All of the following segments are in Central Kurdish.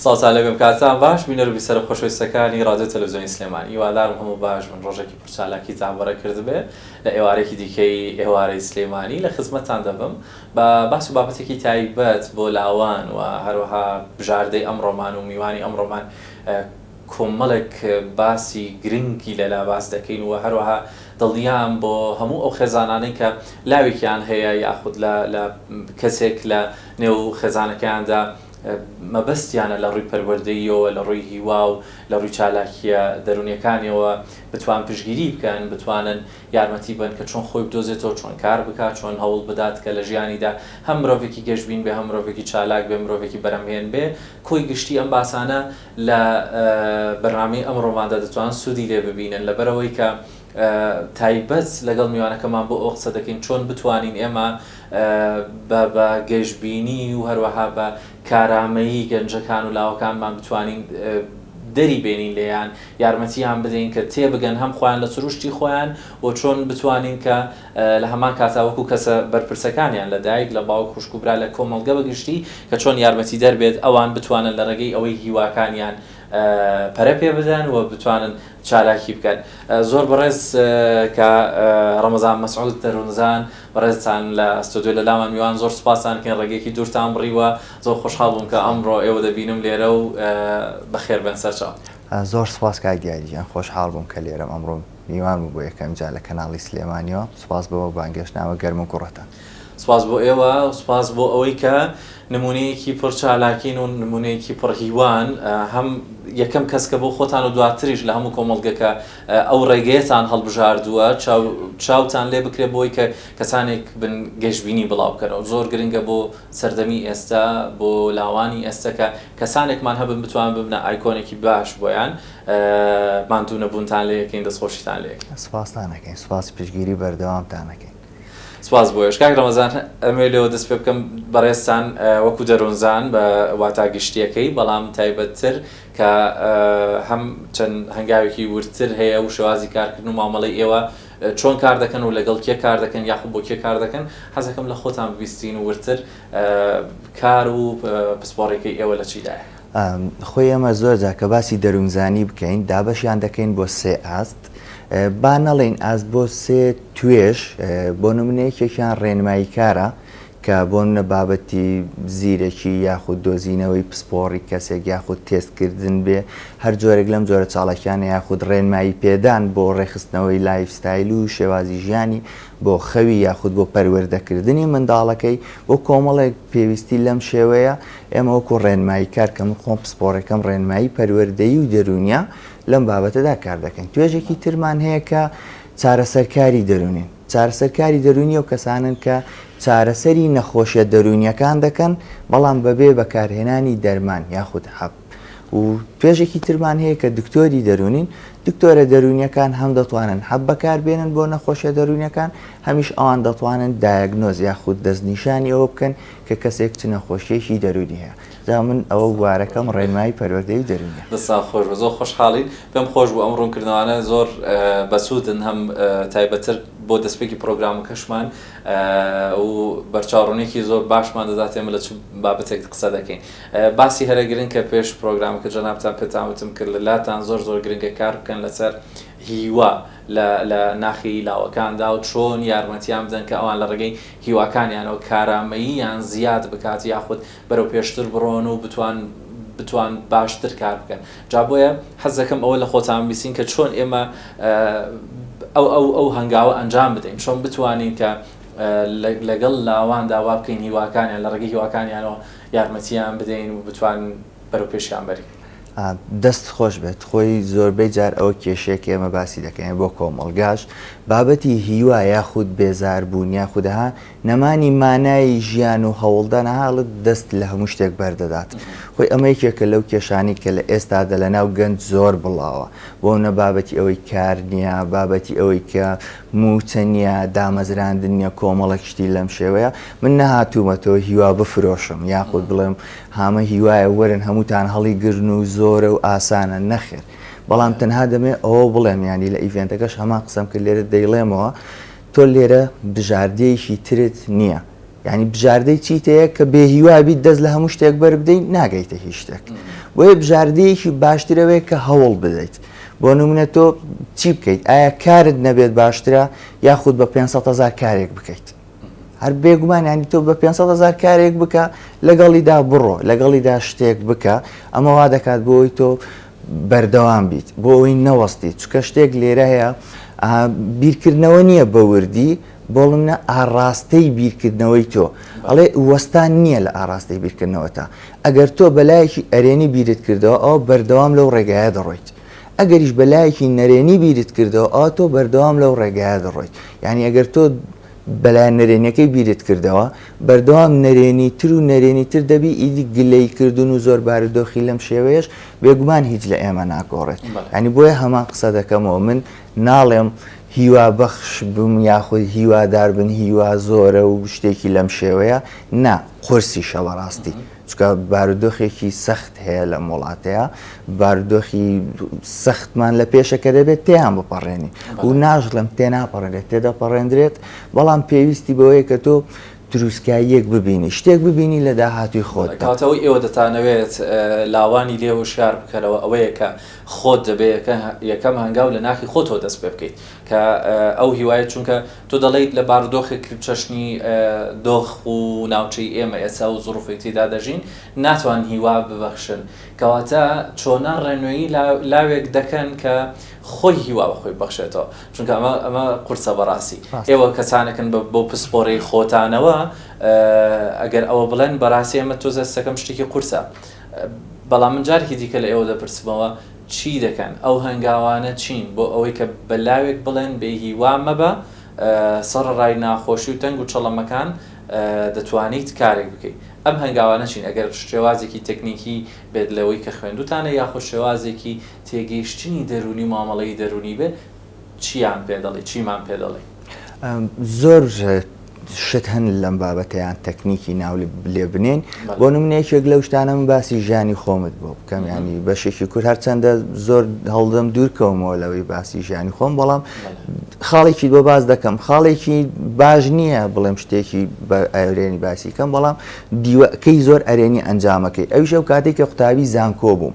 سڵاوتان لێبێم کاتتان باش بینەر و بیسەرە خۆشەویستەکانی ڕادیۆ تەلەفزیۆنی سلێمانی هیوادارم هەموو باش بن ڕۆژێکی پڕ چالاکیتان بەڕێ کردبێ لە ئێوارێکی دیکەی ئێوارەی سلێمانی لە خزمەتتان دەبم بە باس و بابەتێکی تایبەت بۆ لاوان و هەروەها بژاردەی ئەمڕۆمان و میوانی ئەمڕۆمان کۆمەڵێک باسی گرنگی لەلا باس دەکەین و هەروەها دڵنیام بۆ هەموو ئەو خێزانانەی کە لاوێکیان هەیە یاخود لە لە کەسێک لە نێو خێزانەکەیاندا مەبەستیانە لە ڕووی پەروەردەییەوە، لە ڕووی هیوا و لە ڕووی چالاکییە دەروونییەکانیەوە بتوان پشتگیری بکەن، بتوانن یارمەتی بەن کە چۆن خۆی بدۆزێتەوە، چۆن کار بکات، چۆن هەوڵ بدات کە لە ژیانیدا هەم مرۆڤێکی گەشبین بێ، هەم مرۆڤێکی چالاک بێ، مرۆڤێکی بەرهەمهێن بێ. کۆی گشتی ئەم باسانە لە بەرنامەی ئەمڕۆماندا دەتوانن سوودی لێ ببینن، لەبەرئەوەی کە تایبەت لەگەڵ میوانەکەمان بۆ ئەوە قسە دەکەین چۆن بتوانین ئێمە بە بە گەشبینی و هەروەها بە کارامەیی گەنجەکان و لاوەکانمان بتوانین دەری بێنین لێیان یارمەتیان بدەین کە تێبگەن هەم خۆیان لە سروشتی خۆیان و چۆن بتوانین کە لە هەمان کاتا وەکو کەسە بەرپرسەکانیان لە دایک لە باوک خوشک و برا لە کۆمەڵگە بە گشتی کە چۆن یارمەتیدەر بێت ئەوان بتوانن لە ڕێگەی ئەوەی هیواکانیان پەرە پێ بدەن و بتوانن چالاکی بکەن. زۆر بەڕێز کا ڕەمەزان مەسعود دەروونزان بەڕێزتان لە ستۆدیۆ لە لامان میوان زۆر سوپاستان کەین ڕێگەیەکی دوورتان بڕیوە زۆر خۆشحاڵ بووم کە ئەمڕۆ ئێوە دەبینم لێرە و بەخێر بێن سەرچاو. زۆر سوپاس کاک دیاری گیان خۆشحاڵ بووم کە لێرەم ئەمڕۆ میوان بووم بۆ یەکەم جار لە کەناڵی سلێمانیەوە سوپاس بۆ بانگهێشتنامە گەرم و گوڕەتان. سوپاس بۆ ئێوە سوپاس بۆ ئەوەی کە نمونەیەکی پڕ چالاکین و نمونەیەکی پڕ هیوان هەم یەکەم کەس کە بۆ خۆتان و دواتریش لە هەموو کۆمەڵگەکە ئەو ڕێگەیەتان هەڵبژاردووە چاوتان لێ بکرێت بۆی کە کەسانێک بن گەشبینی بڵاو بکەنەوە زۆر گرنگە بۆ سەردەمی ئێستا بۆ لاوانی ئێستا کە کەسانێکمان هەبن بتوان ببنە ئایکۆنێکی باش بۆیان ماندوو نەبوونتان لێ یەکەین دەستخۆشیتان لێ سپاستان ئەکەین سپاسی پشتگیری بەردەوامتان ئەکەین. سپاس بۆ ئێوەش کاک ڕەمەزان ئەمەوێ لێوە دەست پێ بکەم بەڕێزتان وەکو دەروونزان بە واتا گشتیەکەی بەڵام تایبەتتر کە هەم چەند هەنگاوێکی وردتر هەیە و شێوازی کارکردن و مامەڵەی ئێوە چۆن کار دەکەن و لەگەڵ کێ کار دەکەن یاخود بۆ کێ کار دەکەن حەزەکەم لە خۆتان ببیستین و وردتر کار و پسپۆڕیەکەی ئێوە لە چیدایە؟ خۆی ئێمە زۆر جار کە باسی دەروونزانی بکەین دابەشیان دەکەین بۆ سێ ئاست با نەڵێین ئاست بۆ سێ توێژ، بۆ نمونە یەکێکیان ڕێنماییکارە کە بۆ نمونە بابەتی زیرەکی یاخود دۆزینەوەی پسپۆڕی کەسێک یاخود تێستکردن بێ هەر جۆرێک لەم جۆرە چاڵاکیانە یاخود ڕێنمایی پێدان بۆ ڕێکخستنەوەی life style و شێوازی ژیانی بۆ خەوی یاخود بۆ پەروەردەکردنی منداڵەکەی بۆ کۆمەڵێک پێویستی لەم شێوەیە ئێمە وەکو ڕێنماییکار کە من خۆم پسپۆڕەکەم ڕێنمایی پەروەردەیی و دەروونیە لەم بابەتەدا کار دەکەین توێژێکی ترمان هەیە کە چارەسەرکاری دەروونین. چارەسەرکاری دەروونی ئەو کەسانەن کە چارەسەری نەخۆشیە دەروونیەکان دەکەن بەڵام بەبێ بەکارهێنانی دەرمان یاخود حەب. و توێژێکی ترمان هەیە کە دکتۆری دەروونین، دکتۆرە دەروونیەکان هەم دەتوانن حەب بەکاربێنن بۆ نەخۆشیە دەروونیەکان هەمیش ئەوان دەتوانن diagnose یاخود دەستنیشانی ئەوە بکەن کە کەسێک چ نەخۆشیەکی دەروونی هەیە. جا من ئەوە بوارەکەم ڕێنمایی پەروەردەیی و دەروونیە. دەستتان خۆش بێت زۆر خۆشحاڵین پێم خۆش بوو ئەم ڕوونکردنەوانە زۆر بەسوودن هەم تایبەتتر بۆ دەستپێکی پڕۆگرامەکەشمان و بەرچاوڕوونیەکی زۆر باشمان دەدات ئێمە لە چ بابەتێک قسە دەکەین باسی هەرە گرنگ کە پێش پڕۆگرامەکە جەنابتان پێتان وتم کرد لە لاتان زۆر زۆر گرنگە کار بکەن لەسەر هیوا لە لە ناخی لاوەکاندا و چۆن یارمەتیان بدەن کە ئەوان لە ڕێگەی هیواکانیانەوە کارامەییان زیاد بکات یاخود بەرەو پێشتر بڕۆن و بتوان بتوان باشتر کار بکەن جا بۆیە حەز دەکەم ئەوە لە خۆتان بیسین کە چۆن ئێمە ئەو ئەو ئەو هەنگاوە ئەنجام بدەین چۆن بتوانین کە لەگەڵ لاواندا وا بکەین هیواکانیان لە ڕێگەی هیواکانیانەوە یارمەتیان بدەین و بتوان بەرەو پێشیان بەرین. دەست خۆش بێت خۆی زۆربەی جار ئەوە کێشەیە کە ئێمە باسی دەکەین بۆ کۆمەڵگاش بابەتی هیوا یاخود بێزاربوون یاخودها نەمانی مانای ژیان و هەوڵدان ئەها دەست لە هەموو شتێک بەردەدات. خۆی ئەمە یەکێکە لەو کێشانەی کە لە ئێستادا لە ناو گەنج زۆر بڵاوە. بۆ نە بابەتی ئەوەی کار نییە، بابەتی ئەوەی کە مووچە نییە، دامەزراندن نییە، کۆمەڵێک شتی لەم شێوەیە. من نەهاتوومەتەوە هیوا بفرۆشم یاخود بڵێم هامە هیوایە وەرن هەمووتان هەڵیگرن و زۆرە و ئاسانە، نەخێر. بەڵام تەنها دەمەوێت ئەوە بڵێم یانی لە event ەکەش هەمان قسەم کرد لێرە دەیڵێمەوە، تۆ لێرە بژاردەیەکی ترت نییە. یعنی بژاردەی چیت هەیە کە بێهیوا بیت دەست لە هەموو شتێک بەربدەیت ناگەیتە هیچ شتێک بۆیە بژاردەیەکی باشترەوەیە کە هەوڵ بدەیت بۆ نمونە تۆ چی بکەیت ئایا کارت نەبێت باشترە یاخود بە 500 هزار کارێک بکەیت هەر بێگومان ینی تۆ بە 500 هزار کارێک بکە لەگەڵیدا بڕۆ لەگەڵیدا شتێک بکە ئەمە وا دەکات بۆی تۆ بەردەوام بیت بۆ ئەوەی نەوەستیت چونکە شتێک لێرە هەیە بیرکردنەوە نییە بە وردی بۆڵمنە ئاڕاستەی بیرکردنەوەی تۆ ئەڵێ وەستان نییە لە ئاڕاستەی بیرکردنەوەتا ئەگەر تۆ بەلایەکی ئەرێنی بیرت کردەوە ئەوە بەردەوام لەو ڕێگایە دەڕۆیت ئەگەریش بەلایەکی نەرێنی بیرت کردەوە ئەوە تۆ بەردەوام لەو ڕێگایە دەڕۆیت یعنی ئەگەر تۆ بەلایەن نەرێنیەکەی بیرت کردەوە بەردەوام نەرێنی تر و نەرێنی تر دەبی ئیدی گلەیی کردن و زۆر بارودۆخی لەم شێوەیەش بێگومان هیچ لە ئێمە ناگۆڕێت یانی بۆیە هەمان قسە دەکەمەوە من ناڵێم هیوا بەخش بم یاخود هیوادار بن هیوا زۆرە و شتێکی لەم شێوەیە نا قورسیشە بەڕاستی چونکە بارودۆخێکی سەخت هەیە لەم وڵاتەیە بارودۆخی سەختمان لە پێشە کە دەبێت تێیان بپەڕێنی و ناشڵێم تێناپەڕێنرێت تێدەپەڕێندرێت بەڵام پێویستی بەوەیە کە تۆ تروسکاییەک ببینی شتێک ببینی لە داهاتووی خۆتدا. کەواتە ئەوەی ئێوە دەتانەوێت لاوانی لێ هۆشیار بکەنەوە ئەوەیە کە خۆت دەبێ یەکەم هەنگاو لە ناخی خۆتەوە دەست پێ بکەیت کە ئەو هیوایە چونکە تۆ دەڵێیت لە بارودۆخێک چەشنی دۆخ و ناوچەی ئێمە ئێستا و زروفەی تێدا دەژین ناتوان هیوا ببەخشن کەواتە چۆنە ڕێنوێی لاوێک دەکەن کە خۆی هیوا بە خۆی ببەخشێتەوە چونکە ئەمە ئەمە قورسە بەڕاستی ئێوە کەسانێکن بە بۆ پسپۆڕی خۆتانەوە ئەگەر ئەوە بڵێن بەڕاستی ئەمە تۆزە سەکەم شتێکی قورسە بەڵام من جارێکی دیکە لە ئێوە دەپرسمەوە چی دەکەن؟ ئەو هەنگاوانە چین بۆ ئەوەی کە بە لاوێک بڵێن بێ هیوا مەبە، سەڕەڕای ناخۆشی و تەنگ و چەڵەمەکان دەتوانیت کارێک بکەیت؟ ئەم هەنگاوانە چین ئەگەر شێوازێکی تەکنیکی بێت لەوەی کە خوێندوتانە یاخود شێوازێکی تێگەیشتنی دەروونی و مامەڵەی دەروونی بێت چیان پێ دەڵێی چیمان پێ دەڵێی؟ زۆر شت هەن لەم بابەتەیان تەکنیکی ناو لێ بنێن بۆ نمونە یەکێک لەو شتانە من باسی ژیانی خۆمت بۆ بکەم ینی بەشێکی کورد هەرچەندە زۆر هەڵدەم دوورکەومەوە لەوەی باسی ژیانی خۆم بەڵام خاڵێکی بۆ باس دەکەم خاڵێکی باش نییە بڵێم شتێکی بە ئەرێنی باسی کەم بەڵام دیوەکەی زۆر ئەرێنی ئەنجامەکەی ئەویش ئەو کاتێک کە قوتابی زانکۆ بووم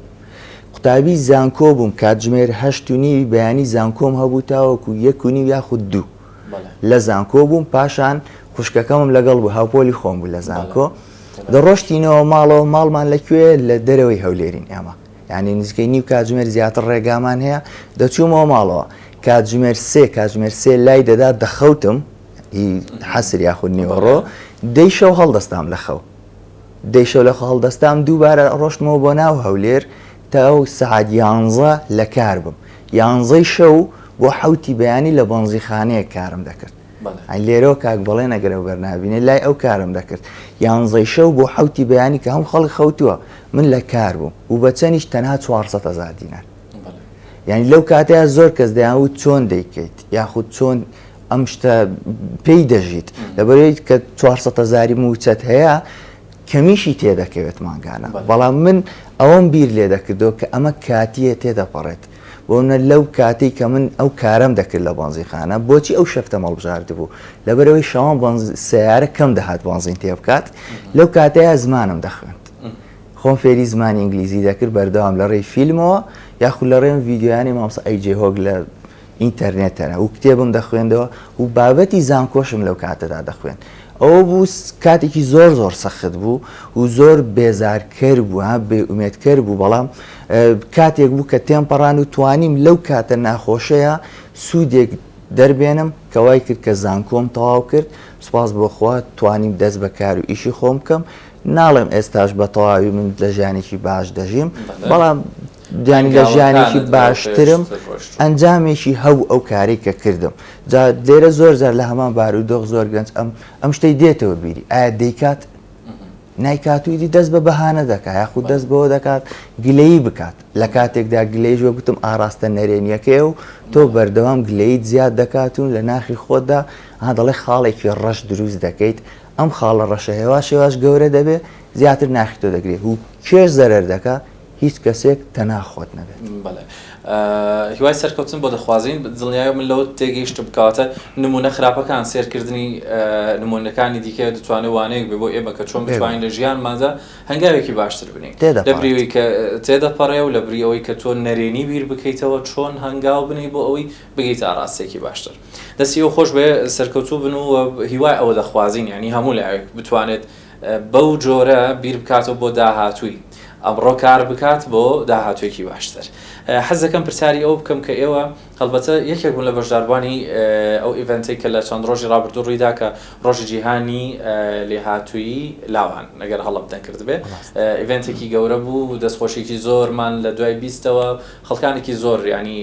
قوتابی زانکۆ بووم کاتژمێر هەشت و نیوی بەیانی زانکۆم هەبوو تاوەکو یەک و نیو یاخود دوو لە زانکۆ بووم پاشان خوشکەکەمم لەگەڵ بوو هاوپۆلی خۆم بوو لە زانکۆ دەڕۆشتینەوە ماڵەوە ماڵمان لەکوێ لە دەرەوەی هەولێرین ئێمە یعنی نزیکەی نیو کاتژمێر زیاتر ڕێگامان هەیە دەچوومەوە ماڵەوە کاتژمێر سێ کاتژمێر سێ لای دەدا دەخەوتم حەسر یاخود نیوەڕۆ دەی شەو هەڵدەستام لە خەو دەی شەو لە خۆ هەڵدەستام دووبارە ڕۆشتمەوە بۆ ناو هەولێر تا ئەو سەعات یانزە لە کار بم یانزەی شەو بۆ حەوتی بەیانی لە بەنزیخانەیەک کارم دەکرد ئەی لێرەوە کاک بەڵێن ئەگەر ئەو بەرنابینێ لای ئەو کارم دەکرد یانزەی شەو بۆ حەوتی بەیانی کە هەموو خەڵک خەوتووە من لە کار بووم و بە چەنیش تەنها 400 هەزار دینار یعنی لەو کاتەیە زۆر کەس دەیان وت چۆن دەیکەیت یاخود چۆن ئەم شتە پێی دەژیت لەبەرەوەی کە 400 هەزاری موچەت هەیە کەمیشی تێدەکەوێت مانگانە بەڵام من ئەوەم بیر لێ دەکردەوە کە ئەمە کاتیە تێدەپەڕێت بۆنە لەو کاتەی کە من ئەو کارەم دەکرد لە بەنزینخانە بۆچی ئەو شەفتەم هەڵبژاردبوو لەبەرەوەی شەوان سەیارە کەم دەهات بەنزین تێ بکات لەو کاتەیە زمانم دەخوێند خۆم فێری زمانی ئینگلیزی دەکرد بەردەوام لە ڕێی فیلمەوە یاخود لە ڕێم ڤیدیۆیانی مامۆستا ئەی جێ هۆک لە ئینتەرنێتەرە و کتێبم دەخوێندەوە و بابەتی زانکۆشم لەو کاتەدا دەخوێند. ئەوە بوو کاتێکی زۆر زۆر سەخت بوو و زۆر بێزارکەر بوو ها بێئومێدکەر بوو بەڵام کاتێک بوو کە تێمپەڕان و توانیم لەو کاتە ناخۆشەیە سوودێک دەربێنم کە وای کرد کە زانکۆم تەواو کرد سوپاس بۆ خوا توانیم دەست بە کار و ئیشی خۆم بکەم ناڵێم ئێستاش بە تەواوی من لە ژیانێکی باش دەژیم بەڵام یانی لە ژیانێکی باشترم ئەنجامێکی هەبوو ئەو کارەی کە کردم جا لێرە زۆر جار لە هەمان بارودۆخ زۆر گەنج ئەم ئەم شتەی دێتەوە بیری ئایا دەیکات نایکات و ئیدی دەست بە بەهانە دەکات یاخود دەست بەوە دەکات گلەیی بکات لە کاتێکدا گلەیش وەک گوتم ئاراستە نەرێنیەکەیە و تۆ بەردەوام گلەیت زیاد دەکات و لە ناخی خۆتدا ها دەڵێ خاڵێکی ڕەش دروست دەکەیت ئەم خاڵە ڕەشە هێواش هێواش گەورە دەبێ زیاتر ناخی تۆ دەگرێت و کێش زەرەر دەکا؟ هیچ کەسێک تەنها خۆت نەبێت. بەڵێ هیوای سەرکەوتن بۆ دەخوازین، دڵنیایە من لەوە تێگەیشتم کەواتە نمونە خراپەکان سێرکردنی نمونەکانی دیکە دەتوانێت وانەیەک بێ بۆ ئێمە کە چۆن بتوانین لە ژیانماندا هەنگاوێکی باشتر بنێین لە بری ئەوەی کە تێدەپەڕێ و لە بری ئەوەی کە تۆ نەرێنی بیر بکەیتەوە چۆن هەنگاو بنێی بۆ ئەوەی بگەیتە ئاڕاستەیەکی باشتر. دەستی ئێوە خۆش بێ سەرکەوتوو بن و هیوای ئەوە دەخوازین یانی هەموو لایەک بتوانێت بەو جۆرە بیر بکاتەوە بۆ داهاتووی ئەمڕۆ کار بکات بۆ داهاتوویەکی باشتر. حەز دەکەم پرسیاری ئەوە بکەم کە ئێوە هەڵبەتە یەکێک بوون لە بەشداربووانی ئەو event ەی کە لە چەند ڕۆژی ڕابردوو ڕوویدا کە ڕۆژی جیهانی لێهاتوویی لاوان ئەگەر هەڵەم نەکردبێ event ێکی گەورە بوو و دەستخۆشیی زۆرمان لە دوای بیستەوە خەڵکانێکی زۆر یانی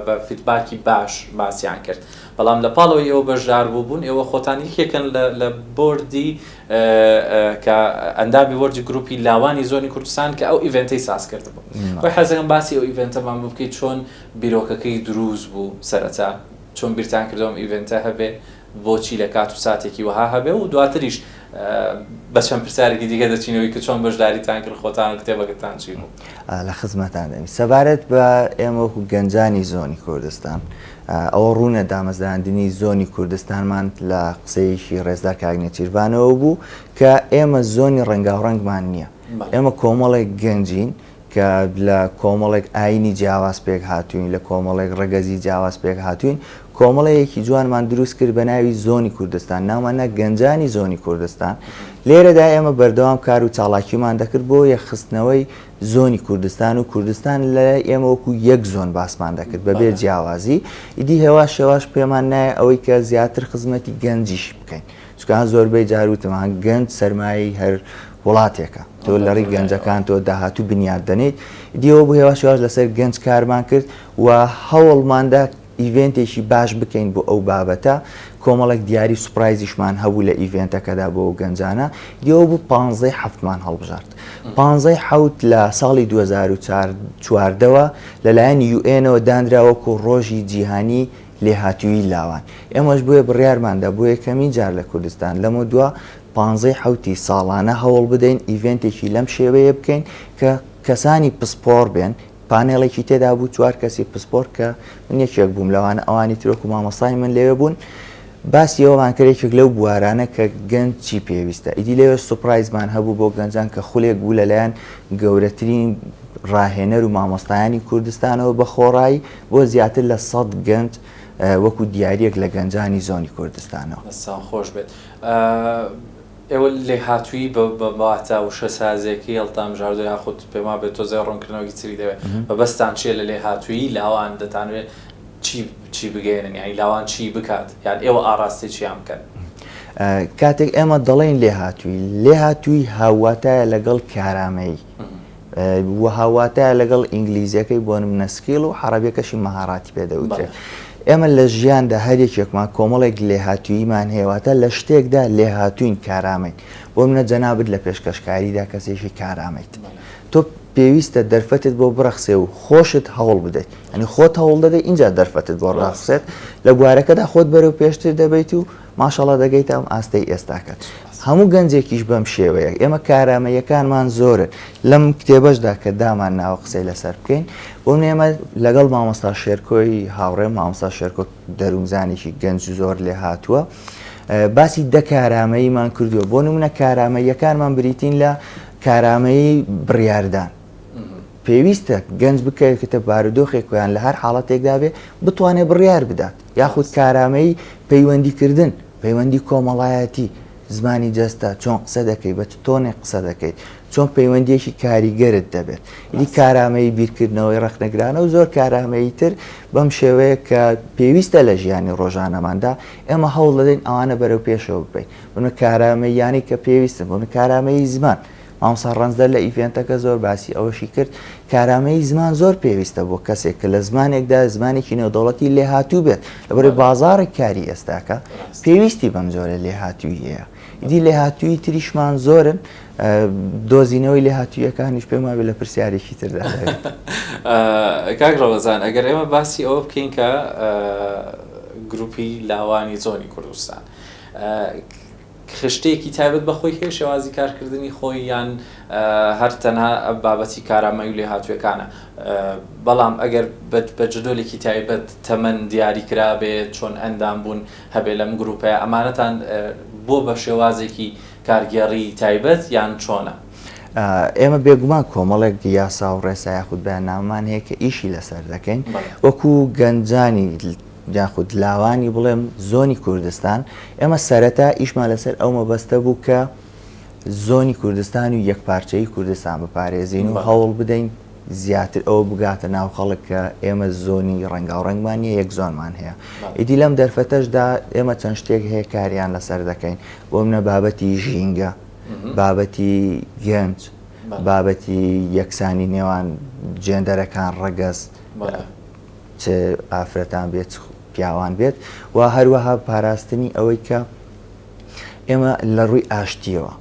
بە feedback ی باش باسیان کرد بەڵام لە پاڵەوەی ئێوە بەشدار بووبوون ئێوە خۆتان یەکێکن لە بۆردی کە ئەندامی بۆردی گروپی لاوانی زۆنی کوردستان کە ئەو event ەی ساز کردبوو بۆیە حەزەکەم باسی ئەو event ەمان بۆ بکەیت چۆن بیرۆکەکەی دروست بوو سەرەتا چۆن بیرتان کردەوە ئەم event ە هەبێ بۆچی لە کات و ساتێکی وەها هەبێ و دواتریش بە چەند پرسیارێکی دیکە دەچینەوەی کە چۆن بەشداریتان کرد خۆتان و کتێبەکەتان چی بوو؟ لە خزمەتان دەبین. سەبارەت بە ئێمە وەکو گەنجانی زۆنی کوردستان، ئەوە ڕوونە دامەزراندنی زۆنی کوردستانمان لە قسەیەکی ڕێزدار کاک نێچیرڤانەوە بوو کە ئێمە زۆنی ڕەنگاوڕەنگمان نییە. ئێمە کۆمەڵێک گەنجین کە لە کۆمەڵێک ئایینی جیاواز پێک هاتووین، لە کۆمەڵێک ڕەگەزی جیاواز پێک هاتووین، کۆمەڵەیەکی جوانمان دروست کرد بە ناوی زۆنی کوردستان، ناومان نا گەنجانی زۆنی کوردستان. لێرەدا ئێمە بەردەوام کار و چاڵاکیمان دەکرد بۆ یەکخستنەوەی زۆنی کوردستان و کوردستان لەلای ئێمە وەکو یەک زۆن باسمان دەکرد بەبێ جیاوازی، ئیدی هێواش هێواش پێمان نایە ئەوەی کە زیاتر خزمەتی گەنجیش بکەین. چونکە زۆربەی جار وتم گەنج سەرمایەی هەر وڵاتێکە تۆ لە ڕێی گەنجەکان تۆ داهاتوو بنیات دەنێیت دیەوە بۆ هێواش هێواش لەسەر گەنج کارمان کرد و هەوڵماندا event ێکی باش بکەین بۆ ئەو بابەتە کۆمەڵێک دیاری surprise یشمان هەبوو لە event ەکەدا بۆ ئەو گەنجانە دیەوە بوو پانزەی حەفتمان هەڵبژارد پانزەی حەوت لە ساڵی 2014ەوە لەلایەن UN ەوە دانرا وەکو ڕۆژی جیهانی لێهاتوویی لاوان. ئێمەش بۆیە بڕیارمان دا بۆ یەکەمین جار لە کوردستان لەمەودوا پانزەی حەوتی ساڵانە هەوڵ بدەین event ێکی لەم شێوەیە بکەین کە کەسانی پسپۆڕ بێن، پانێڵێکی تێدا بوو چوار کەسی پسپۆڕ کە من یەکێک بووم لەوانە ئەوانی تر وەکو مامۆستای من لەوێ بوون باسی ئەوەمان کرد یەکێک لەو بوارانە کە گەنج چی پێویستە ئیدی لەوێ surprise مان هەبوو بۆ گەنجان کە خولێک بوو لەلایەن گەورەترین ڕاهێنەر و مامۆستایانی کوردستانەوە بە خۆڕایی بۆ زیاتر لە سەد گەنج وەکو دیاریەک لە گەنجانی زۆنی کوردستانەوە. دەستتان خۆش بێت. ئێوە لێهاتوویی بە واتا وشەسازیەکەی هەڵتانبژاردووە یاخود پێم وابێت تۆزێ ڕوونکردنەوەکی تری دەوێت. مەبەستتان چییە لە لێهاتوویی لاوان دەتانەوێت چی چی بگەیەنن یانی لاوان چی بکات یان ئێوە ئاڕاستەی چیان بکەن؟ کاتێک ئێمە دەڵێین لێهاتوویی، لێهاتوویی هاوواتایە لەگەڵ کارامەیی. و هاوواتایە لەگەڵ ئینگلیزیەکەی بۆ نمونە skill و عەڕەبیەکەشی مەهاراتی پێ دەوترێت. ئێمە لە ژیاندا هەر یەکێکمان کۆمەڵێک لێهاتووییمان هەیە واتە لە شتێکدا لێهاتووین کارامەین. بۆ نمونە جەنابت لە پێشکەشکاریدا کەسێکی کارامەیت. تۆ پێویستە دەرفەتت بۆ بڕەخسێ و خۆشت هەوڵ بدەیت. یانی خۆت هەوڵ دەدەیت ئینجا دەرفەتت بۆ ڕەخسێت. لە بوارەکەدا خۆت بەرەو پێشتر دەبەیت و ماشاءاللە دەگەیتە ئەم ئاستەی ئێستاکەت. هەموو گەنجێکیش بەم شێوەیە. ئێمە کارامەییەکانمان زۆرن. لەم کتێبەشدا کە دامان ناوە قسەی لەسەر بکەین، بۆ منە ئێمە لەگەڵ مامۆستا شێرکۆی هاوڕێم، مامۆستا شێرکۆ دەروونزانێکی گەنج و زۆر لێهاتووە، باسی دە کارامەییمان کردووە. بۆ نمونە کارامەییەکانمان بریتین لە کارامەیی بڕیاردان. پێویستە گەنج بکەوێتە بارودۆخێک یان لە هەر حاڵەتێکدا بێ بتوانێت بڕیار بدات، یاخود کارامەیی پەیوەندیکردن، پەیوەندی کۆمەڵایەتی، زمانی جەستە، چۆن قسە دەکەیت، بە چ تۆنێک قسە دەکەیت، چۆن پەیوەندییەکی کاریگەرت دەبێت. ئیدی کارامەیی بیرکردنەوەی ڕەخنەگرانە و زۆر کارامەیی تر بەم شێوەیە کە پێویستە لە ژیانی ڕۆژانەماندا ئێمە هەوڵ دەدەین ئەوانە بەرەو پێشەوە ببەین. بۆ نموونە کارامەییانەی کە پێویستن، بۆ نموونە کارامەیی زمان. مامۆستا ڕەنجدەر لە event ەکە زۆر باسی ئەوەشی کرد کارامەیی زمان زۆر پێویستە بۆ کەسێک کە لە زمانێکدا زمانێکی نێودەوڵەتی لێهاتوو بێت لەبەرئەوەی بازاڕی کاری ئێستاکە پێویستی بەم جۆرە لێهاتوویەیە ئیدی لێهاتوویی تریشمان زۆرن دۆزینەوەی لێهاتوویەکانیش پێم وابێ لە پرسیارێکی تردا دەبێت. کاک ڕەمەزان ئەگەر ئێمە باسی ئەوە بکەین کە گروپی لاوانی زۆنی کوردستان. خشتەیەکی تایبەت بە خۆی هەیە شێوازی کارکردنی خۆی یان هەر تەنها بابەتی کارامەیی و لێهاتوویەکانە؟ بەڵام ئەگەر بە جدۆلێکی تایبەت تەمەن دیاری کرابێت چۆن ئەندام بوون هەبێ لەم گروپەیا ئەمانەتان بۆ بە شێوازێکی کارگێڕی تایبەت یان چۆنە؟ ئێمە بێگومان کۆمەڵێک یاسا و ڕێسا یاخود بەیاننامەمان هەیە کە ئیشی لەسەر دەکەین وەکو گەنجانی یاخود لاوانی بڵێم زۆنی کوردستان ئێمە سەرەتا ئیشمان لەسەر ئەو مەبەستە بوو کە زۆنی کوردستان و یەکپارچەیی کوردستان بپارێزین و هەوڵ بدەین زیاتر ئەوە بگاتە ناو خەڵک کە ئێمە زۆنی ڕەنگاوڕەنگمان نییە یەک زۆنمان هەیە ئیدی لەم دەرفەتەشدا ئێمە چەند شتێک هەیە کاریان لەسەر دەکەین بۆ منە بابەتی ژینگە بابەتی گەنج بابەتی یەکسانی نێوان جێندەرەکان ڕەگەز چ ئافرەتان بێت چ پیاوان بێت و هەروەها پاراستنی ئەوەی کە ئێمە لە ڕووی ئاشتیەوە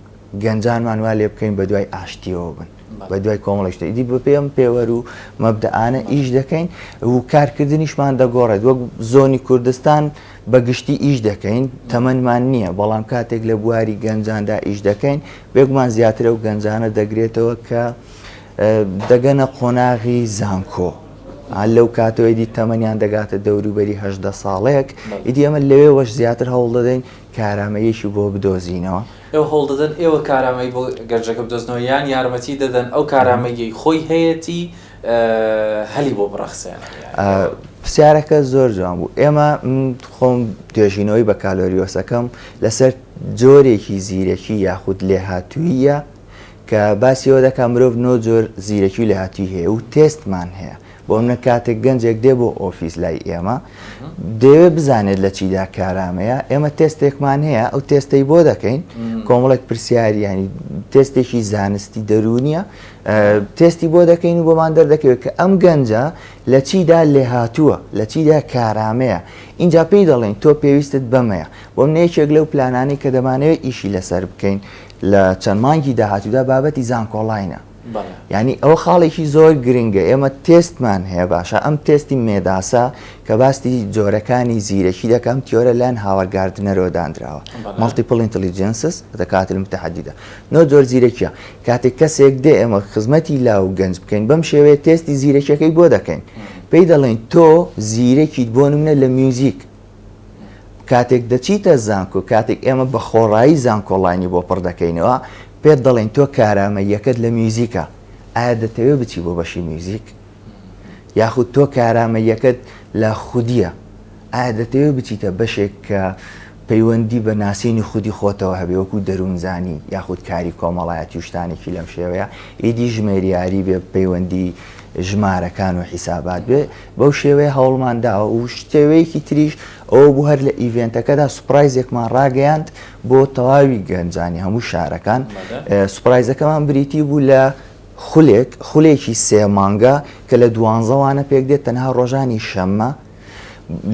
گەنجانمان وا لێ بکەین بە دوای ئاشتیەوە بن بە دوای کۆمەڵی شتە ئیدی بە پێم پێوەر و مەبدەئانە ئیش دەکەین و کارکردنیشمان دەگۆڕێت وەک زۆنی کوردستان بە گشتی ئیش دەکەین تەمەنمان نییە بەڵام کاتێک لە بواری گەنجاندا ئیش دەکەین بێگومان زیاتر ئەو گەنجانە دەگرێتەوە کە دەگەنە قۆناغی زانکۆ لەو کاتەوە ئیدی تەمەنیان دەگاتە دەوروبەری 18 ساڵێک ئیدی ئەمە لەوێوەش زیاتر هەوڵ دەدەین کارامەیەکی بۆ بدۆزینەوە. ئێوە هەوڵ دەدەن ئێوە کارامەیی بۆ گەنجەکە بدۆزنەوە یان یارمەتی دەدەن ئەو کارامەییەی خۆی هەیەتی هەلی بۆ بڕەخسێنن؟ پرسیارەکە زۆر جوان بوو ئێمە خۆم توێژینەوەی بەکالۆریۆسەکەم لەسەر جۆرێکی زیرەکی یاخود لێهاتوویە کە باسی ئەوە دەکات مرۆڤ نۆ جۆر زیرەکی و لێهاتووی هەیە و تێستمان هەیە بۆ منە کاتێک گەنجێک دێ بۆ ئۆفیس لای ئێمە دەیەوێت بزانێت لە چیدا کارامەیە ئێمە تێستێکمان هەیە ئەو تێستەی بۆ دەکەین کۆمەڵێک پرسیاری ینی تێستێکی زانستی دەروونیە تێستی بۆ دەکەین و بۆمان دەردەکەوێت کە ئەم گەنجە لە چیدا لێهاتووە لە چیدا کارامەیە اینجا پێی دەڵێن تۆ پێویستت بەمەیە بۆ منە یەکێک لەو پلانانەی کە دەمانەوێت ئیشی لەسەر بکەین لە چەند مانگی داهاتوودا بابەتی زانکۆڵاینە یانی ئەوە خاڵێکی زۆر گرنگە ئێمە تێستمان هەیە باشە ئەم تێستی مێداسە کە باستی جۆرەکانی زیرەکی دەکەم تیۆرە لایەن هاوارد گاردنەرەوە دانراوە multiple intelligences الذكاءات المتعددة نۆ جۆر زیرەکیە کاتێک کەسێک دێ ئێمە خزمەتی لاو گەنج بکەین بەم شێوەیە تێستی زیرەکیەکەی بۆ دەکەین پێی دەڵێن تۆ زیرەکیت بۆ نمونە لە میوزیک کاتێک دەچیتە زانکۆ، کاتێک ئێمە بە خۆڕایی زانکۆڵاینی بۆ پڕ دەکەینەوە، پێت دەڵێین تۆ کارامەییەکەت لە میوزیکە، ئایا دەتەوێت بچی بۆ بەشی میوزیک؟ یاخود تۆ کارامەییەکەت لە خودییە، ئایا دەتەوێت بچیتە بەشێک کە پەیوەندی بە ناسینی خودی خۆتەوە هەبێ وەکو دەروونزانی یاخود کاری کۆمەڵایەتی و شتانێکی لەم شێوەیە، ئیدی ژمێریاری بێ پەیوەندی ژمارەکان و حیسابات بێ، بەو شێوەیە هەوڵمان داوە و شێوەیەکی تریش ئەوە بوو هەر لە event ەکەدا surprise ێکمان ڕاگەیاند بۆ تەواوی گەنجانی هەموو شارەکان surprise ەکەمان بریتی بوو لە خولێک خولێکی سێ مانگە کە لە دوانزەوانە پێک دێت تەنها ڕۆژانی شەممە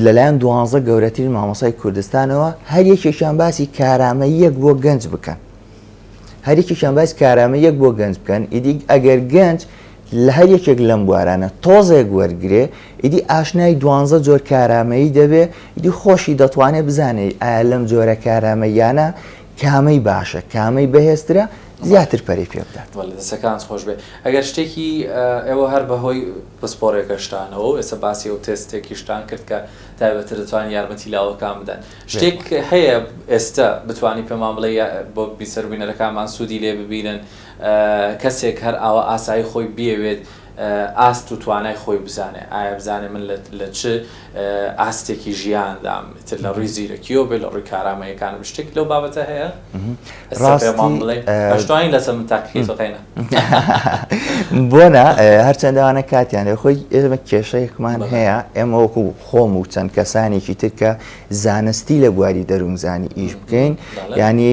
لەلایەن دوانزە گەورەترین مامۆسای کوردستانەوە هەر یەکێکیان باسی کارامەیەک بۆ گەنج بکەن هەر یەکێکیان باس کارامەیەک بۆ گەنج بکەن ئیدی ئەگەر گەنج لە هەر یەکێک لەم بوارانە تۆزێک وەرگرێ ئیدی ئاشنای دوانزە جۆر کارامەیی دەبێ ئیدی خۆشی دەتوانێ بزانێ ئایا لەم جۆرە کارامەییانە کامەی باشە کامەی بەهێزترە زیاتر پەرەی پێ بدات. بەڵێ دەستەکانت خۆش بێ ئەگەر شتێکی ئێوە هەر بەهۆی پسپۆرێکەشتانەوە و ئێستا باسی ئەو تێستێکیشتان کرد کە تایبەتر دەتوانن یارمەتی لاوەکان بدەن شتێک هەیە ئێستا بتوانی پێمان بڵێ بۆ بیسەر و بینەرەکانمان سوودی لێ ببینن کەسێک هەر ئاوا ئاسایی خۆی بیەوێت ئاست و توانای خۆی بزانێ ئایا بزانێ من لە چ ئاستێکی ژیاندام ئیتر لە ڕووی زیرەکیەوە بێ لە ڕووی کارامەیەکانم شتێک لەو بابەتە هەیە پێمان بڵێ ئەشتوانین لەسەر من تاقیکەیتەوە قەینا بۆنە هەرچەندە ئەوانە کاتیان هەیە خۆی ئێمە کێشەیەکمان هەیە ئێمە وەکو خۆم و چەند کەسانێکی تر کە زانستی لە بواری دەروونزانی ئیش بکەین ینی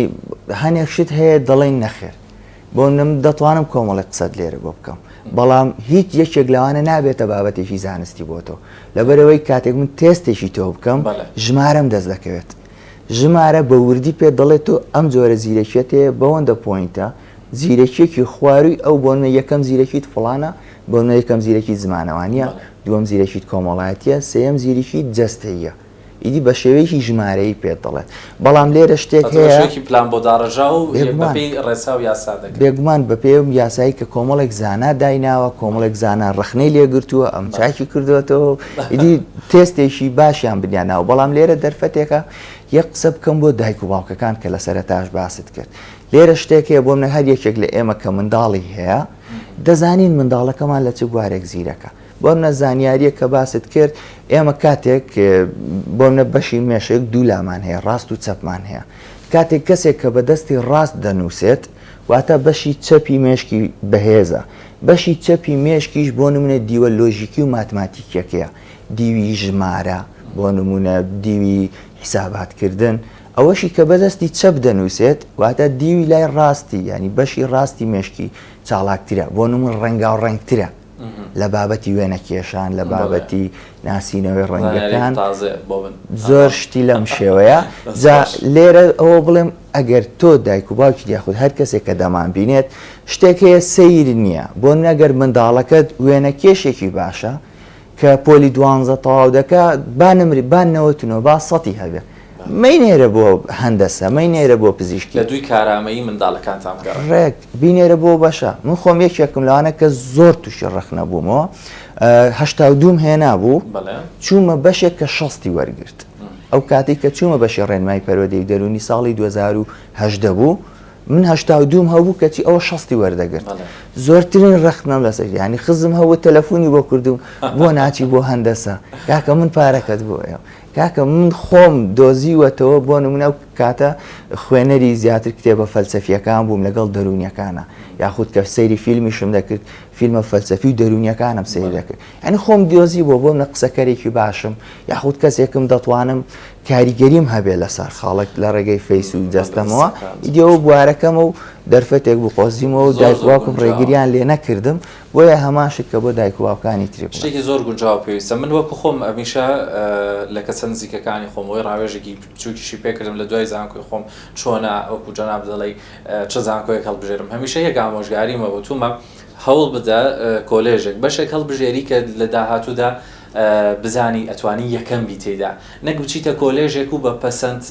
هەنێک شت هەیە دەڵێن نەخێر بۆ من دەتوانم کۆمەڵی قسەت لێرە بۆ بکەم بەڵام هیچ یەکێک لەوانە نابێتە بابەتێکی زانستی بۆ تۆ لەبەرەوەی کاتێک من تێستێکی تۆ بکەم ژمارەم دەست دەکەوێت ژمارە بە وردی پێت دەڵێت تۆ ئەم جۆرە زیرەکیەت هەیە بەوەندە point ە زیرەکیەکی خواروی ئەو بۆنمە یەکەم زیرەکیت فڵانە بۆنمە یەکەم زیرەکی زمانەوانیە دووەم زیرەکیت کۆمەڵایەتیە سێیەم زیرەکیت جەستەییە. ئیدی بە شێوەیەکی ژمارەیی پێت دەڵێت. بەڵام لێرە شتێک هەیە. بە شێوەیەکی پلان بۆ داڕێژراو و بەپێی ڕێسا و یاسا دەکرێت. بێگومان بەپێی ئەو یاسایی کە کۆمەڵێک زانا دایناوە، کۆمەڵێک زانا ڕەخنەی لێ گرتووە، ئەم چاکی کردووەتەوە و ئیدی تێستێکی باشیان بنیات ناوە. بەڵام لێرە دەرفەتێکە یەک قسە بکەم بۆ دایک و باوکەکان کە لە سەرەتاش باست کرد. لێرە شتێک هەیە بۆ منە هەر یەکێک لە ئێمە کە منداڵی هەیە دەزانین منداڵەکەمان لە چ بوارێک زیرەکە. بۆ منە زانیاریەک کە باست کرد ئێمە کاتێک بۆ منە بەشی مێشک دوو لامان هەیە ڕاست و چەپمان هەیە کاتێک کەسێک کە بە دەستی ڕاست دەنووسێت واتە بەشی چەپی مێشکی بەهێزە بەشی چەپی مێشکیش بۆ نمونە دیوە لۆژیکی و ماتماتیکیەکەیە دیوی ژمارە بۆ نمونە دیوی حیساباتکردن ئەوەشی کە بەدەستی چەپ دەنووسێت واتە دیوی لای ڕاستی ینی بەشی ڕاستی مێشکی چاڵاکترە بۆ نمون ڕەنگاو ڕەنگترە لە بابەتی وێنەکێشان، لە بابەتی ناسینەوەی ڕەنگەکان، زۆر شتی لەم شێوەیە. جا لێرە ئەوە بڵێم ئەگەر تۆ دایک و باوکی یاخود هەر کەسێک کە دەمانبینێت شتێک هەیە سەیر نییە، بۆ نمونە ئەگەر منداڵەکەت وێنەکێشێکی باشە کە پۆلی دوانزە تەواو دەکا با نمری با 99 با سەتی هەبێ مەینێرە بۆ هەندەسە مەینێرە بۆ پزیشکی. لە دووی کارامەیی منداڵەکانتان بگەڕێن. ڕێک بینێرە بۆ بەشە. من خۆم یەکێکم لەوانە کە زۆر تووشی ڕەخنە بوومەوە. 82م هێنابوو. چوومە بەشێک کە شەستی وەرگرت. ئەو کاتەی کە چوومە بەشی ڕێنمای پەروەردەی و دەروونی ساڵی 2018 بوو. من 82م هەبوو کەچی ئەوە شەستی وەردەگرت. زۆرترین ڕەخنەم لەسەر یانی خزم هەبوو تەلەفۆنی بۆ کردوم بۆ ناچی بۆ هەندەسە کاکە من پارەکەت بۆ ئێوە. کاکە من خۆم دۆزیوەتەوە بۆ نمونە ئەو کاتە خوێنەری زیاتر کتێبە فەلسەفیەکان بووم لەگەڵ دەروونیەکانە یاخود کە سەیری فیلمیشم دەکرد فیلمە فەلسەفی و دەروونیەکانم سەیر دەکرد یعنی خۆم دۆزی بۆ بۆم لە قسەکەرێکی باشم یاخود کەسێکم دەتوانم کاریگەریم هەبێ لەسەر خەڵک لە ڕێگەی فەیس و جەستەمەوە ئیدیەوە بوارەکەمە و دەرفەتێک بوو قۆزیمەوە و دایک باوکم ڕێگریان لێ نەکردم بۆیە هەمان شت کە بۆ دایک و باوکانی تری بڵێم. شتێکی زۆر گونجاو و پێویستە. من وەکو خۆم هەمیشە لە کەسە نزیکەکانی خۆم ئەوەی ڕاوێژێکی بچووکیشی پێ کردم لە دوای زانکۆی خۆم چۆنە وەکو جەنابت دەڵێی چ زانکۆیەک هەڵبژێرم هەمیشە یەک ئامۆژگاریم هەبوو وتومە هەوڵ بدە کۆلێژێک بەشێک هەڵبژێری کە لە داهاتوودا بزانی ئەتوانی یەکەم بی تێیدا نەک بچیتە کۆلێژێک و بە پەسەند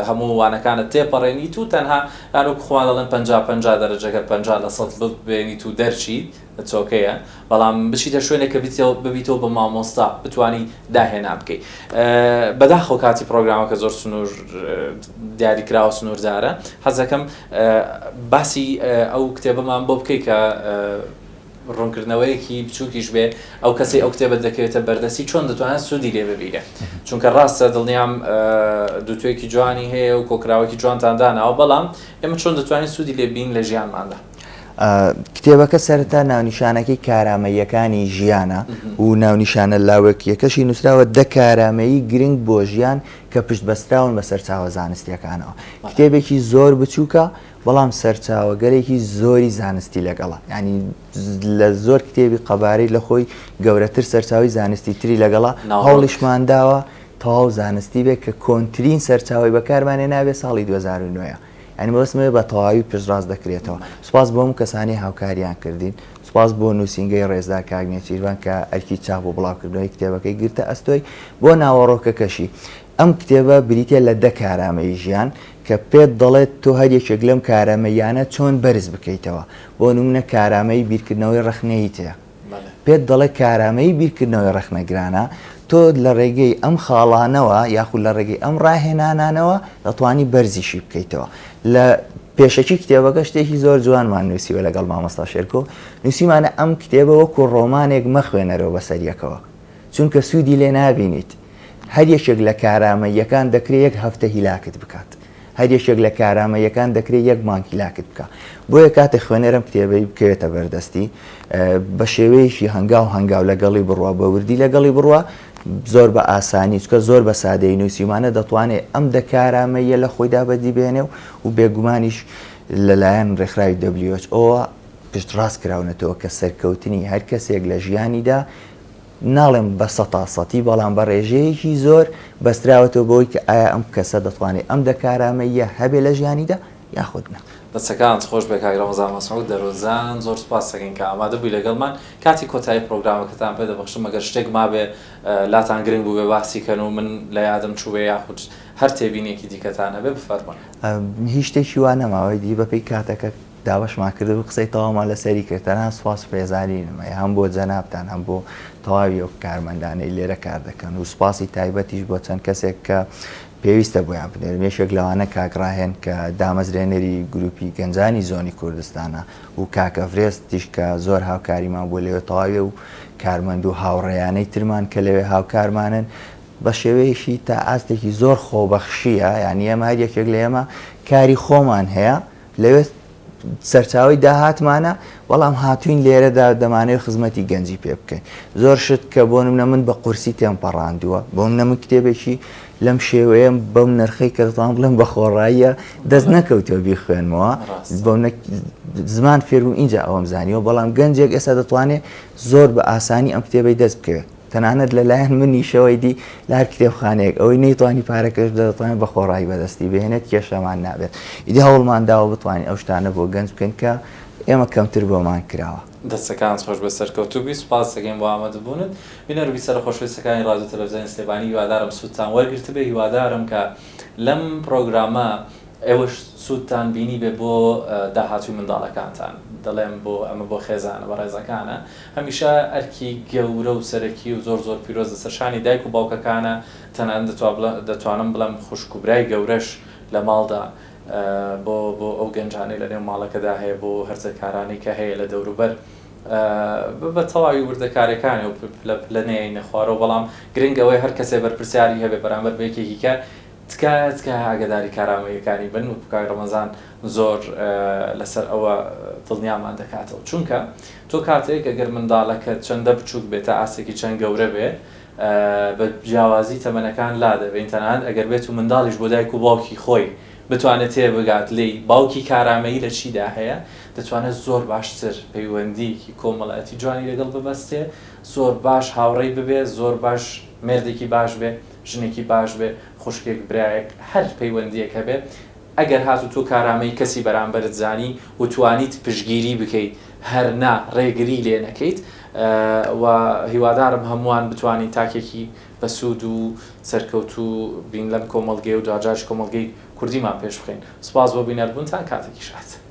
هەموو وانەکانت تێپەڕێنیت و تەنها یان وەکو خۆمان دەڵێن 50 50 دەرەجەکە 50 لە سەد ببێنیت و دەرچیت چۆکەیە بەڵام بچیتە شوێنێک کە ببیتەوە بە مامۆستا بتانی داهێنان بکەیت بەداخەوە کاتی پرۆگرامەکە زۆر سنوور دیاریکراوە سنووردارە حەزەکەم باسی ئەو کتێبەمان بۆ بکەیت کە ڕوونکردنەوەیەکی بچووکیش بێ ئەو کەسەی ئەو کتێبە دەکەوێتە بەردەستی چۆن دەتوانێت سوودی لێ ببینێ چونکە ڕاستە دڵنیام دووتوێکی جوانی هەیە و کۆکراوەکی جوانتان داناوە بەڵام ئێمە چۆن دەتوانین سوودی لێ بین لە ژیانماندا. کتێبەکە سەرەتا ناونیشانەکەی کارامەییەکانی ژیانە و ناونیشانە لاوەکییەکەشی نووسراوە دە کارامەیی گرنگ بۆ ژیان کە پشتبەستراون بە سەرچاوە زانستییەکانەوە. کتێبێکی زۆر بچووکە بەڵام سەرچاوەگەلێکی زۆری زانستی لەگەڵە یانی لە زۆر کتێبی قەبارەی لە خۆی گەورەتر سەرچاوی زانستی تری لەگەڵە هەوڵیشمان داوە تەواو زانستی بێت کە کۆنترین سەرچاوی بەکارمانێ نابێ ساڵی 2009 یانی مەبەستم بە تەواوی پشتڕاست دەکرێتەوە سوپاس بۆ هەموو کەسانی هاوکاریان کردین سوپاس بۆ نووسینگەی ڕێزدار کاک نێچیرڤان کە ئەرکی چاپ و بڵاوکردنەوەی کتێبەکەی گرتە ئەستۆی بۆ ناوەڕۆکەکەشی ئەم کتێبە بریتیە لە دە کارامەیی ژیان کە پێت دەڵێت تۆ هەر یەکێک لەم کارامەییانە چۆن بەرز بکەیتەوە. بۆ نمونە کارامەیی بیرکردنەوەی ڕەخنەییت هەیە. پێت دەڵێت کارامەیی بیرکردنەوەی ڕەخنەگرانە تۆ لە ڕێگەی ئەم خاڵانەوە یاخود لە ڕێگەی ئەم ڕاهێنانانەوە دەتوانی بەرزیشی بکەیتەوە. لە پێشەکی کتێبەکە شتێکی زۆر جوانمان نووسیوە لەگەڵ مامۆستا شێرکۆ، نووسیمانە ئەم کتێبە وەکو ڕۆمانێک مەخوێنەرەوە بەسەر یەکەوە، چونکە سوودی لێ نابینیت. هەر یەکێک لە کارامەییەکان دەکرێ یەک هەفتە هیلاکت بکات. هەر یەکێک لە کارامەییەکان دەکرێ یەک مانگ هیلاکت بکا. بۆیە کاتێ خوێنەر ئەم کتێبەی بکەوێتە بەردەستی، بە شێوەیەکی هەنگاو هەنگاو لەگەڵی بڕوا، بە وردی لەگەڵی بڕوا، زۆر بە ئاسانی، چونکە زۆر بە سادەیی نووسیومانە، دەتوانێ ئەم دە کارامەییە لە خۆیدا بەدی بێنێ و بێگومانیش لەلایەن ڕێکخراوی WHO وە پشتڕاست کراونەتەوە کە سەرکەوتنی هەر کەسێک لە ژیانیدا ناڵێم بە سەتا سەتی بەڵام بە ڕێژەیەکی زۆر بەستراوەتەوە بەوەی کە ئایا ئەم کەسە دەتوانێت ئەم دە کارامەییە هەبێ لە ژیانیدا یاخود نا. دەستەکانت خۆش بێ کاک ڕەمەزان مەسعود دەروونزان، زۆر سوپاست دەکەین کە ئامادە بووی لەگەڵمان. کاتی کۆتایی پڕۆگرامەکەتان پێ دەبەخشم، ئەگەر شتێک مابێ لاتان گرنگ بووبێ باسی کەن و من لە یادم چووبێ یاخود هەر تێبینیەکی دیکەتان هەبێ بفەرموون. هیچ شتێکی وا نەماوە ئیدی بەپێی کاتەکە دابەشمان کردبوو قسەی تەواومان لەسەری کرد تەنها سوپاس و پێزانینم هەیە هەم بۆ جەنابتان هەم بۆ تەواوی ئەو کارمەندانەی لێرە کار دەکەن و سوپاسی تایبەتیش بۆ چەند کەسێک کە پێویستە بۆیان بنێرم یەکێک لەوانە کاک ڕاهێن کە دامەزرێنەری گروپی گەنجانی زۆنی کوردستانە و کاک ئەڤرێستیش کە زۆر هاوکاریمان بووە لەوێ تەواوی و کارمەند و هاوڕێیانەی ترمان کە لەوێ هاوکارمانن بە شێوەیەکی تا ئاستێکی زۆر خۆبەخشیە یعنی ئێمە هەر یەکێک لە ئێمە کاری خۆمان هەیە لەوێ سەرچاوەی داهاتمانە، بەڵام هاتووین لێرەدا دەمانەوێت خزمەتی گەنجی پێ بکەین. زۆر شت کە بۆ نمونە من بە قورسی تێم پەڕاندووە، بۆ نمونە من کتێبێکی لەم شێوەیەم بەم نرخەی کە دەتوانم بڵێم بە خۆڕاییە دەست نەکەوتووە بیخوێنمەوە، بۆ نمونە زمان فێربووم ئینجا ئەوەم زانیوە، بەڵام گەنجێک ئێستا دەتوانێت زۆر بە ئاسانی ئەم کتێبەی دەست بکەوێت. تەنانەت لەلایەن منیشەوە ئیدی لە هەر کتێبخانەیەک ئەوەی نەیتوانی پارەکەش بدات دەتوانێت بە خۆڕایی بەدەستی بهێنێت کێشەمان نابێت ئیدی هەوڵمان داوە بتوانین ئەو شتانە بۆ گەنج بکەین کە ئێمە کەمتر بۆمان کراوە. دەستەکانت خۆش بێت سەرکەوتوو بی سوپاست دەکەین بۆ ئامادەبوونت بینەر و بیسەرە خۆشەویستەکانی ڕادیۆ تەلەفزیۆنی سلێمانی هیوادارم سوودتان وەرگرتبێ هیوادارم کە لەم پڕۆگرامە ئێوەش سوودتان بینیبێ بۆ داهاتووی منداڵەکانتان، دەڵێم بۆ ئەمە بۆ خێزانە بەڕێزەکانە، هەمیشە ئەرکی گەورە و سەرەکی و زۆر زۆر پیرۆز لەسەر شانی دایک و باوکەکانە، تەنانەت دەتوانم بڵێم خوشک و برای گەورەش لە ماڵدا بۆ بۆ ئەو گەنجانەی لە نێو ماڵەکەدا هەیە، بۆ هەرزەکارانەی کە هەیە لە دەوروبەر بە تەواوی وردەکاریەکانی و پلە پلە نەیەینە خوارەوە، بەڵام گرنگ ئەوەیە هەر کەسێ بەرپرسیاری هەبێ بەرامبەر بە یەکێکی کە تکایە تکایە ئاگەداری کارامەییەکانی بن وەکو کاک ڕەمەزان زۆر لەسەر ئەوە دڵنیامان دەکاتەوە چونکە تۆ کاتێک ئەگەر منداڵەکەت چەندە بچوک بێت تا ئاستێکی چەند گەورە بێ بە جیاوازی تەمەنەکان لا دەبەین تەنانەت ئەگەر بێت و منداڵیش بۆ دایک و باوکی خۆی بتوانێت تێبگات لێی باوکی کارامەیی لە چیدا هەیە دەتوانێت زۆر باشتر پەیوەندییەکی کۆمەڵایەتی جوانی لەگەڵ ببەستێ زۆر باش هاوڕێی ببێ زۆر باش مێردێکی باش بێ ژنێکی باش بێ، خوشکێک، برایەک، هەر پەیوەندییەک هەبێ، ئەگەر هاتوو تۆ کارامەیی کەسی بەرامبەرت زانی و توانیت پشتگیری بکەیت، هەر نا ڕێگری لێ نەکەیت و هیوادارم هەمووان بتوانین تاکێکی بەسوود و سەرکەوتوو بین لەم کۆمەڵگەیە و دواجاریش کۆمەڵگەی کوردیمان پێش بخەین. سوپاس بۆ بینەربوونتان، کاتێکی شاد.